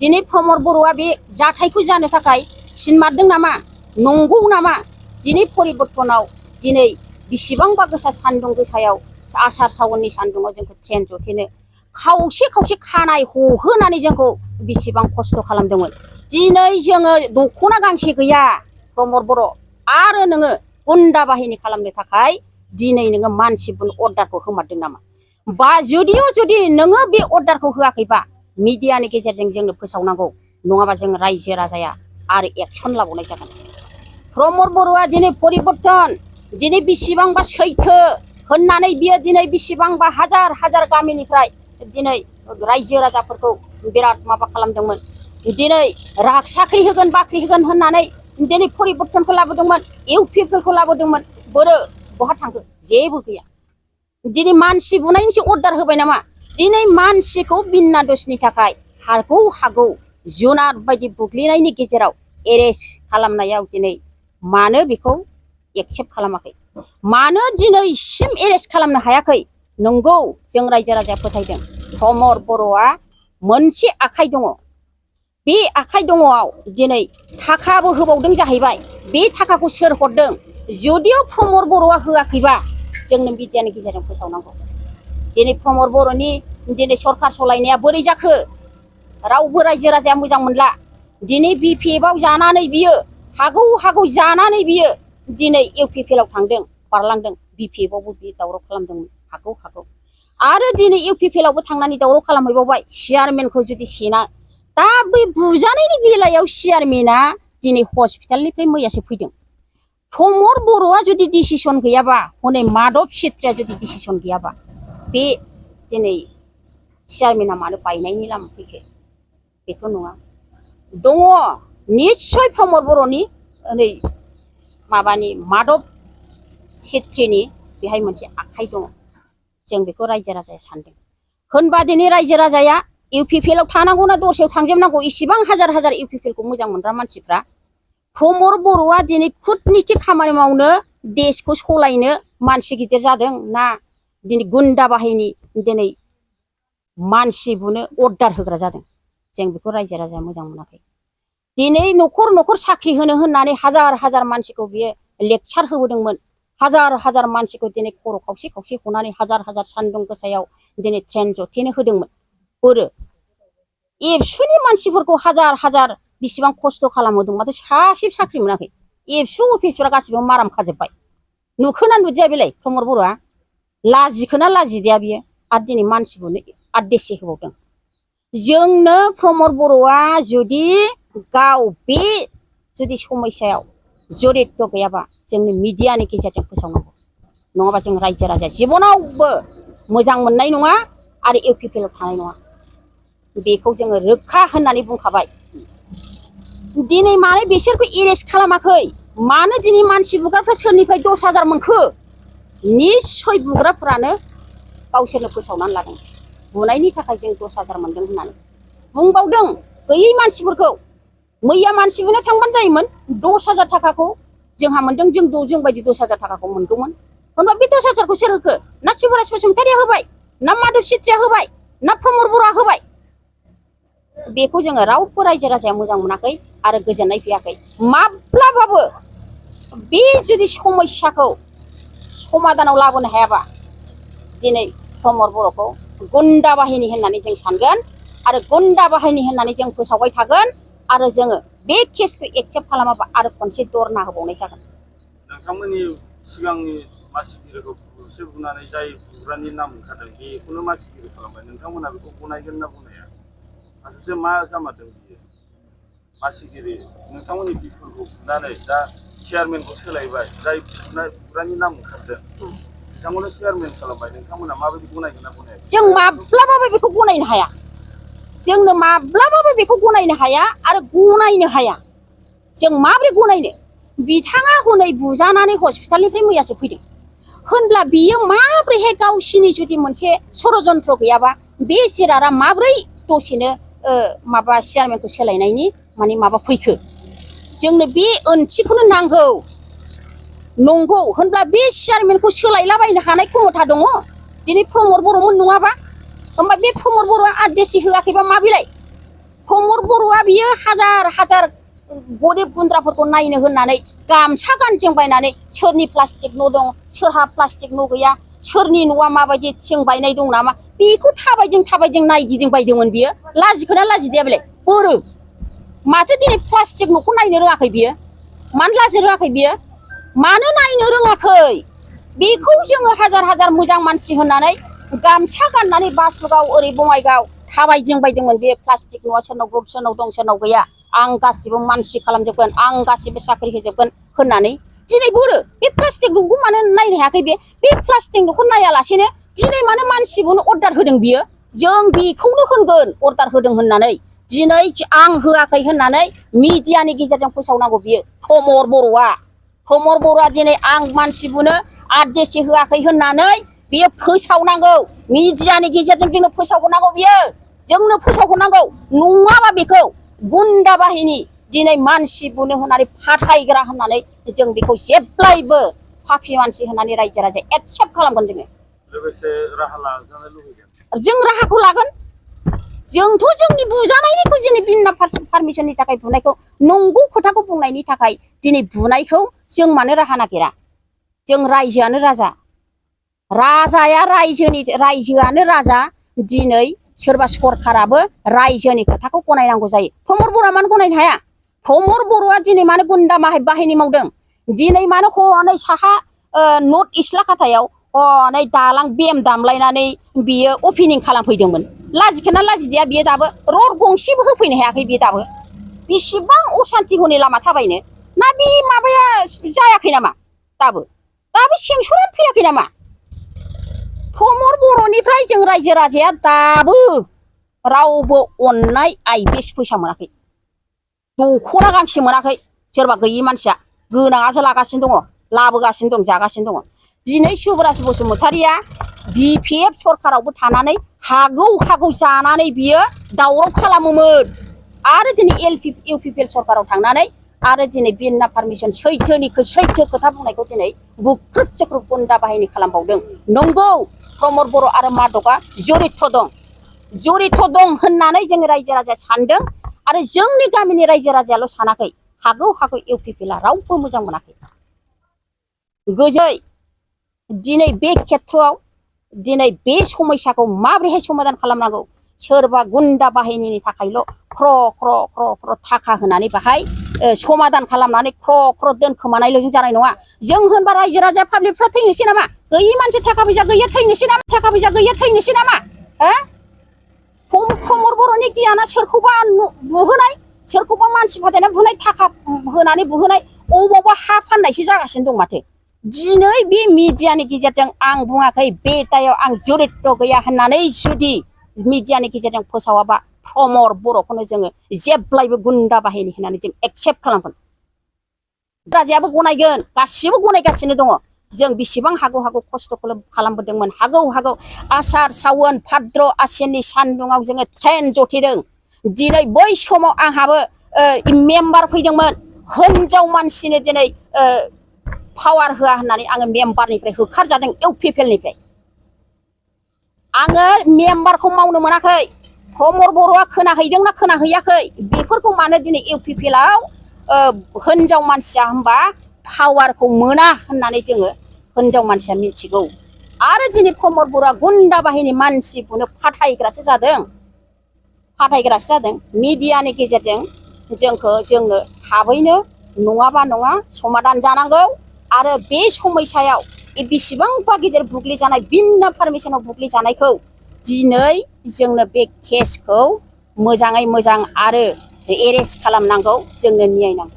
दिनै प्रमद बर'आ बे जाथायखौ जानो थाखाय थिनमारदों नामा नंगौ नामा दिनै परिबर्तनाव दिनै बेसेबांबा गोसा सान्दुं गोसायाव आसार सावननि सान्दुङाव जोंखौ ट्रेन जथेनो खावसे खावसे खानाय हहोनानै जोंखौ बेसेबां खस्थ' खालामदोंमोन दिनै जोङो दख'ना गांसे गैया प्रमद बर' आरो नोङो गुन्दा बाहिनी खालामनो थाखाय दिनै नोङो मानसि बुनो अर्डारखौ होमारदों नामा बा जुदि नोङो बे अर्डारखौ होआखैबा मिडियानि गेजेरजों जोंनो फोसावनांगौ नङाबा जों रायजो राजाया आरो एक्सन लाबावनाय जागोन प्रमद बर'आ दिनै परिबर्तन दिनै बेसेबांबा सैथो होननानै बियो दिनै बेसेबांबा हाजार हाजार गामिनिफ्राय दिनै रायजो राजाफोरखौ बिराद माबा खालामदोंमोन दिनै साख्रि होगोन बाख्रि होगोन होननानै दिनै परिबर्तनखौ लाबोदोंमोन इउपिपिएलखौ लाबोदोंमोन बोरो बहा थांखो जेबो गैया दिनै मानसि बुनायनिसो अर्डार होबाय नामा दिनै मानसिखौ बिना दसनि थाखाय हागौ जुनार बायदि बुग्लिनायनि गेजेराव एरेस्ट खालामनायाव दिनै मानो बेखौ एक्सेप्ट खालामाखै मानो दिनैसिम एरेस्ट खालामनो हायाखै नंगौ जों रायजो राजाया फोथायदों प्रमद बर'आ मोनसे आखाइ दङ बे आखाइ दङआव दिनै थाखाबो होबावदों जाहैबाय बे थाखाखौ सोर हरदों जुदिअ प्रमद बर'आ होआखैबा जोंनो मिडियानि गेजेरजों फोसावनांगौ दिनै प्रमद बर'नि दिनै सरखार सलायनाया बोरै जाखो रावबो रायजो राजाया मोजां मोनला दिनै बिपिएफआव जानानै बियो हागौ जानानै बियो दिनै इउपिपिएलआव थांदों बारलांदों बिपिएफआवबो बियो दावराव खालामदोंमोन हागौ आरो दिनै इउपिपिएलआवबो थांनानै दावराव खालामहैबावबाय चेयारमेनखौ जुदि सेना दा बै बुजानायनि बेलायाव चेयारमेना दिनै हस्पिटालनिफ्राय मैयासो फैदों प्रमद बर'आ जुदि डिसिसन गैयाबा हनै माधव सेत्रिया जुदि डिसिसन गैयाबा बे दिनै चेयारमेना मानो बायनायनि लामा फैखो बेथ' नङा दङ निस्सय प्रमद बर'नि नै माबानि माधव सेत्रिनि बेहाय मोनसे आखाइ दङ जों बेखौ रायजो राजाया सानदों होनबा दिनै रायजो राजाया इउपिपिएलआव थानांगौना दस्रायाव थांजोबनांगौ इसिबां हाजार हाजार इउपिपिएलखौ मोजां मोनग्रा मानसिफ्रा प्रमद बर'आ दिनै कुटनिति खामानि मावनो देशखौ सलायनो मानसि गिदिर जादों ना दिनै गुन्दा बाहिनी दिनै मानसि बुनो अर्डार होग्रा जादों जों बेखौ रायजो राजाया मोजां मोनाखै दिनै न'खर साख्रि होनो होननानै हाजार हाजार मानसिखौ बियो लेक्सार होबोदोंमोन हाजार हाजार मानसिखौ दिनै खर' खावसे हनानै हाजार हाजार सान्दुं गोसायाव दिनै ट्रेन जथेनो होदोंमोन बोरो एबसुनि मानसिफोरखौ हाजार हाजार बेसेबां खस्थ' खालामहोदों माथो सासेबो साख्रि मोनाखै एबसु अफिसफ्रा गासिबो माराम खाजोब्बाय नुखोना नुदिया बेलाय प्रमद बर'आ लाजिखोना लाजिदिया बियो आरो दिनै मानसि बुनो आदेश होबावदों जोंनो प्रमद बर'आ जुदि गाव बे जुदि समस्यायाव जरित गैयाबा जोंनो मिडियानि गेजेरजों फोसावनांगौ नङाबा जों रायजो राजाया जिबनावबो मोजां मोननाय नङा आरो इउपिपिएलआव थानाय नङा बेखौ जोङो रोखा होननानै बुंखाबाय दिनै मानो बिसोरखौ एरेस्ट खालामाखै मानो दिनै मानसि बुग्राफ्रा सोरनिफ्राय 10,000 मोनखो निस्सय बुग्राफोरानो गावसोरनो फोसावनानै लादों बुनायनि थाखाय जों 10,000 मोनदों होननानै बुंबावदों गैयै मानसिफोरखौ मैया मानसि बुनो थांबानो जायोमोन 10,000 थाखाखौ जोंहा मोनदों जों बायदि 10,000 थाखाखौ मोनगौमोन होनबा बे 10,000खौ सोर होखो ना शिबराज बसुमतारिया होबाय ना माधव सेत्रिया होबाय ना प्रमद बर'आ होबाय बेखौ जोङो रावबो रायजो राजाया मोजां मोनाखै आरो गोजोननाय फैयाखै माब्लाबाबो बे जुदि समस्याखौ समाधानाव लाबोनो हायाबा दिनै प्रमद बर'खौ गुन्दा बाहिनी होननानै जों सानगोन आरो गुन्दा बाहिनी होननानै जों फोसावबाय थागोन आरो जोङो बे केसखौ एक्सेप्ट खालामाबा आरो खनसे दरना होबावनाय जागोन नोंथांमोननि सिगांनि मासिगिरिखौ बुसे बुनानै जाय बुग्रानि नाम ओंखारदों बेखौनो मासिगिरि खालामबाय नोंथांमोना बेखौ गनायगोन ना गनाया आसलथे मा जामारदों बियो मासिगिरि नोंथांमोननि बिफुरखौ बुनानै दा चेयारमेनखौ सोलायबाय जाय बुग्रानि नाम ओंखारदों बिथांमोननो चेयारमेन खालामबाय नोंथांमोना माबायदि गनायगोन ना गनाया जों माब्लाबाबो बेखौ गनायनो हाया जोंनो माब्लाबाबो बेखौ गनायनो हाया आरो गनायनो हाया जों माबोरै गनायनो बिथाङा हनै बुजानानै हस्पिटालनिफ्राय मैयासो फैदों होनब्ला बियो माब्रैहाय गावसिनि जुदि मोनसे षड़यन्त्र गैयाबा बे जिरादा माब्रै दसेनो माबा चेयारमेनखौ सोलायनायनि माने माबा फैखो जोंनो बे ओंथिखौनो नांगौ नंगौ होनब्ला बे चेयारमेनखौ सोलायलाबायनो हानाय क्षमता दङ दिनै प्रमद बर'मोन नङाबा होमबा बे प्रमद बर'आ आदेश होआखैबा मा बिलाय प्रमद बर'आ बियो हाजार हाजार गरिब गुन्द्राफोरखौ नायनो होननानै गामसा गानजों बायनानै सोरनि प्लास्टिक न' दं सोरहा प्लास्टिक न' गैया सोरनि न'आ माबायदि थिं बायनाय दं नामा बेखौ थाबायजों नायगिदिंबायदोंमोन बियो लाजिखोना लाजिदिया बेलाय बोरो माथो दिनै प्लास्टिक न'खौ नायनो रोङाखै बियो मानो लाजि रोङाखै बियो मानो नायनो रोङाखै बेखौ जोङो हाजार हाजार मोजां मानसि होननानै गामसा गाननानै बासुगाव ओरै बङाइगाव थाबायदिंबायदोंमोन बे प्लास्टिक न'आ सोरनाव दं सोरनाव गैया आं गासिबो मानसि खालामजोबगोन आं गासिबो साख्रि होजोबगोन होननानै दिनै बोरो बे प्लास्टिक न'खौ मानो नायनो हायाखै बे प्लास्टिक न'खौ नायालासेनो दिनै मानो मानसिखौनो अर्डार होदों बियो जों बेखौनो होनगोन अर्डार होदों होननानै दिनै आं होआखै होननानै मिडियानि गेजेरजों फोसावनांगौ बियो प्रमद बर'आ दिनै आं मानसि बुनो आदेशि होआखै होननानै बियो फोसावनांगौ मिडियानि गेजेरजों जोंनो फोसावहरनांगौ बियो जोंनो फोसावहरनांगौ नङाबा बेखौ गुन्दा बाहिनी दिनै मानसि बुनो होननानै फाथायग्रा होननानै जों बेखौ जेब्लायबो पापि मानसि होननानै रायजो राजा एक्सेप्ट खालामगोन जोङो लोगोसे राहा लाजानो लुबैगोन जों राहाखौ लागोन जोंथ' जोंनि बुजानायनिखौ दिनै बिना पारमिसननि थाखाय बुनायखौ नंगौ खोथाखौ बुंनायनि थाखाय दिनै बुनायखौ जों मानो राहा नागिरा जों रायजोआनो रायजोआनो राजा दिनै सोरबा सरखाराबो रायजोनि खोथाखौ गनायनांगौ जायो प्रमद बर'आ मानो गनायनो हाया प्रमद बर'आ दिनै मानो गुन्दा बाहिनी मावदों दिनै मानो हनै साहा नर्थ इस्ट लाखाथायाव हनै दालां बेम दामलायनानै बियो अपेनिं खालामफैदोंमोन लाजिखोना लाजिदिया बियो दाबो रड गंसेबो होफैनो हायाखै बियो दाबो बेसेबां असान्ति हनै लामा थाबायनो ना बे माबाया जायाखै नामा दाबो सेंसनानो फैयाखै नामा प्रमद बर'निफ्राय जों रायजो राजाया दाबो रावबो अननाय आइबिएस फैसा मोनाखै दख'ना गांसे मोनाखै सोरबा गैयि मानसिया गोनाङासो लागासिनो दङ लाबोगासिनो दं जागासिनो दङ दिनै सुबराज बसुमतारिया बिपिएफ सरखारावबो थानानै हागौ जानानै बियो दावराव खालामोमोन आरो दिनै इउपिपिएल सरखाराव थांनानै आरो दिनै बिना पारमिसन सैथो खोथा बुंनायखौ दिनै बुख्रुब सुख्रुब गुन्दा बाहिनी खालामबावदों नंगौ प्रमद बर' आरो माधबआ जरित दं होननानै जों रायजो राजा सानदों आरो जोंनि गामिनि रायजो राजायाल' सानाखै हागौ इउपिपिएलआ रावबो मोजां मोनाखै गोजै दिनै बे खेथ्रआव दिनै बे समस्याखौ माबोरैहाय समाधान खालामनांगौ सोरबा गुन्दा बाहिनीनि थाखायल' ख्र' थाखा होनानै बाहाय समाधान खालामनानै ख्र' दोनखोमानायल'जों जानाय नङा जों होनबा रायजो राजा पाब्लिकफ्रा थैनोसै नामा गैयि मानसि थाखा फैसा गैया थैनोसै नामा प्रमद बर'नि गियाना सोरखौबा बुहोनाय सोरखौबा मानसि फाथायना बुहोनाय थाखा होनानै बुहोनाय अबावबा हा फाननायसो जागासिनो दं माथो दिनै बे मिडियानि गेजेरजों आं बुङाखै बे दायाव आं जरित गैया होननानै जुदि मिडियानि गेजेरजों फोसावाबा प्रमद बर'खौनो जोङो जेब्लायबो गुन्दा बाहिनी होननानै जों एक्सेप्ट खालामगोन राजायाबो गनायगोन गासिबो गनायगासिनो दङ जों बेसेबां हागौ खस्थ' खालामबोदोंमोन हागौ आसार सावन भाद्र आसिननि सान्दुङाव जोङो ट्रेन जथेदों दिनै बै समाव आंहाबो मेम्बार फैदोंमोन हिनजाव मानसिनो दिनै पावार होआ होननानै आङो मेम्बारनिफ्राय होखारजादों इउपिपिएलनिफ्राय आङो मेम्बारखौ मावनो मोनाखै प्रमद बर'आ खोनाहैदोंना खोनाहैयाखै बेफोरखौ मानो दिनै इउपिपिएलआव हिनजाव मानसिया होनबा पावारखौ मोना होननानै जोङो हिनजाव मानसिया मिथिगौ आरो दिनै प्रमद बर'आ गुन्दा बाहिनी मानसि बुनो फाथायग्रासो जादों मिडियानि गेजेरजों जोंनो थाबैनो नङाबा नङा समाधान जानांगौ आरो बे समस्यायाव बेसेबांबा गिदिर बुग्लिजानाय बिना पारमिसनाव बुग्लिजानायखौ दिनै जोंनो बे केसखौ मोजाङै मोजां आरो एरेस्ट खालामनांगौ जोंनो न्याय नांगौ